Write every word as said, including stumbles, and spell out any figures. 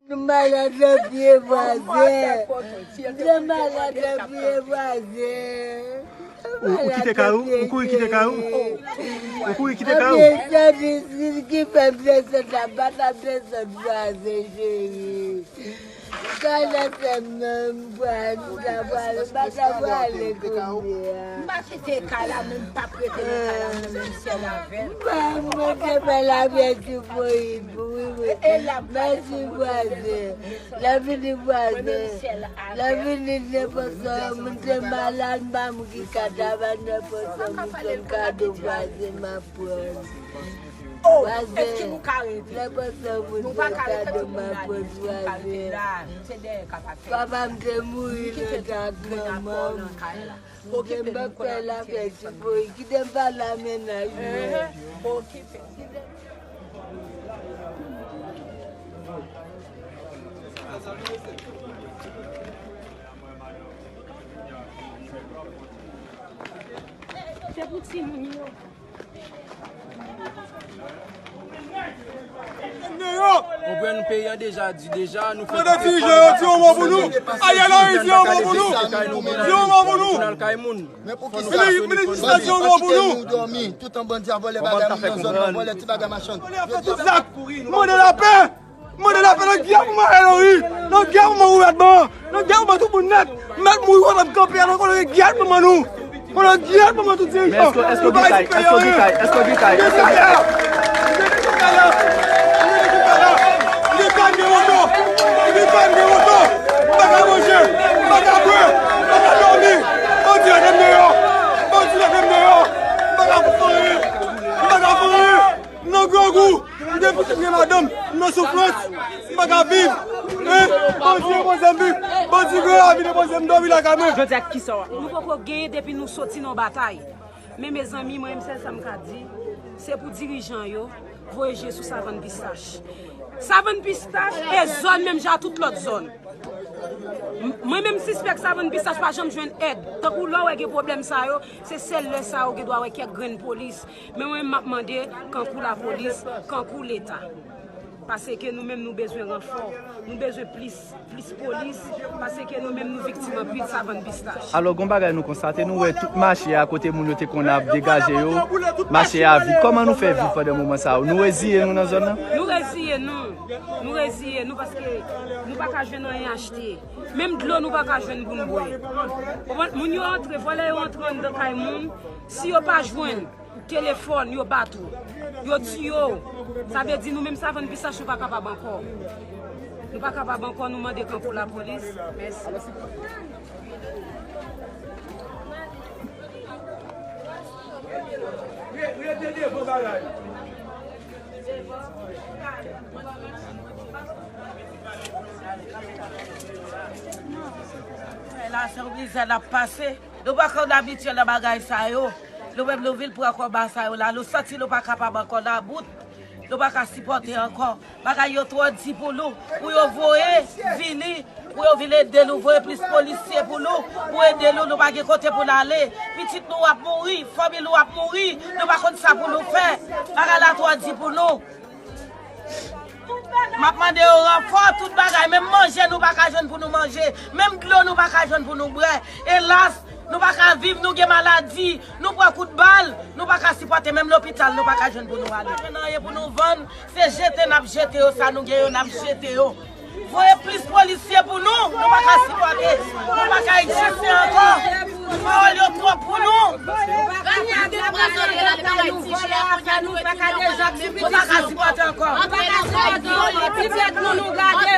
Nou malad nan pye vwazen. Nou malad nan pye vwazen. Ou, ou kite kay ou? Ou kouri kite kay ou? Ou kouri kite kay ou? Anpil sèvis ki fè m desann la, pa t ap desann vwazen, cheri. Kay la fè m nan m pral, m ta pral, m pa ta prale kounye a. M pa kite kay la, men m p ap rete nan kay la, mwen menm syèl avè m. Mwen te fè lapè sou Moyiz, wi, wi. Mèsi, vwazen. Lè vini vwazen. Lè vini nenpòt sa, moun te malad, m pa moun ki ka travay nenpòt sa, moun fè m kado vwazen, m ap pran. Vwazen, nenpòt sa, moun fè m kado, m ap pran vwazen. Papa m te mouri nan ta granmanm. Kite m pa fè lapè sou Moyiz, kite m pale a mennaj mwen. Se pou timoun yo. Konprann peyi an deja di deja, nou fè... Mande dirijan yo, di yon mo pou nou. Ariel Henry, di yon mo pou nou. Di yon mo pou nou. Minis, minis jistis la, di yon mo pou nou. Tout an bandi a vòlè bagay moun nan zòn nan, vòlè ti bagay machann. Mande lapè. Mande lapè nan gyèt pou Ariel Henry. Nan gyèt pou gouvènman. Nan gyèt pou tout moun nèt. Mèt mouri, w ap kanpe a nan kòlè gyèt pou nou. Kòlè gyèt pou tout dirijan. Men èske, èske w gen kay? Èske w gen kay? Èske w gen kay? Èske w gen kay? Li pa gen woto. Li pa gen woto. M pa ka manje. M pa ka bwè. M pa ka dòmi. Bandi lage m deyò. Bandi lage m deyò. M pa ka fè anyen. M pa ka fè anyen. M nan grangou, m gen pitit, m gen madanm, m nan soufrans, m pa ka viv. Hein? Bandi depoze m viv, bandi gran lavi depoze m dòmi lakay mwen. Jodi a kisa w ap... Nou poko genyen depi nou soti nan batay. Men mezanmi, mwen menm sèl sa m ka di, se pou dirijan yo voye je sou Savann Pistach. Savann Pistach e zòn menm jan ak tout lòt zòn. M-, mwen menm sispèk Savann Pistach pa janm jwenn èd. Tankou lè w wè gen pwoblèm sa yo, se sèl lè sa yo gen dwa wè kèk grenn polis. Men mwen, m ap mande kankou lapolis, kankou Leta. Paske nou menm nou bezwen ranfò, nou bezwen plis, plis polis, paske nou menm nou viktim anpil Savann Pistach. Alò, gon bagay nou konstate, nou wè tout mache a kote moun yo te konn ap degaje yo, mache a vid. Kòman nou fè viv pandan moman sa yo? Nou reziye nou nan zòn nan? Nou reziye nou. Nou reziye nou paske nou pa ka jwenn anyen achte. Menm dlo nou pa ka jwenn pou n bwè. Konprann? Moun yo antre, vòlè yo antre anndan kay moun. Si yo pa jwenn telefòn, yo bat ou. Yo tiye w. Sa vle di nou menm Savann Pistach nou pa kapab ankò. Nou pa kapab ankò, nou mande kankou lapolis. Mèsi. Rete devan bagay. La se yon mizè n ap pase. Nou pa konn abitye nan bagay sa yo. Nou menm nou vin pran konba sa yo la. Nou santi nou pa kapab ankò nan bout. Nou pa ka sipòte ankò. Bagay yo twò di pou nou. Pou yo voye vini. Pou yo vin ede nou, voye plis polisye pou nou, pou ede nou, nou pa gen kote pou n ale. Pitit nou ap mouri, fanmi nou ap mouri, nou pa konn sa pou nou fè. Bagay la twò di pou nou. M ap mande yo ranfò, tout bagay, menm manje nou pa ka jwenn pou nou manje, menm dlo nou pa ka jwenn pou nou bwè. Elas, nou pa ka viv, nou gen maladi, nou pran kout bal, nou pa ka sipòte, menm lopital nou pa ka jwenn pou nou ale. Pa jwenn anyen pou nou vann, se jete n ap jete yo, sa nou gen yo n ap jete yo. Voye plis polisye pou nou, nou pa ka sipòte, nou pa ka egziste ankò. Pawòl yo twòp pou nou. Nou pa ka sipòte ankò. Ti tèt nou, nou gade.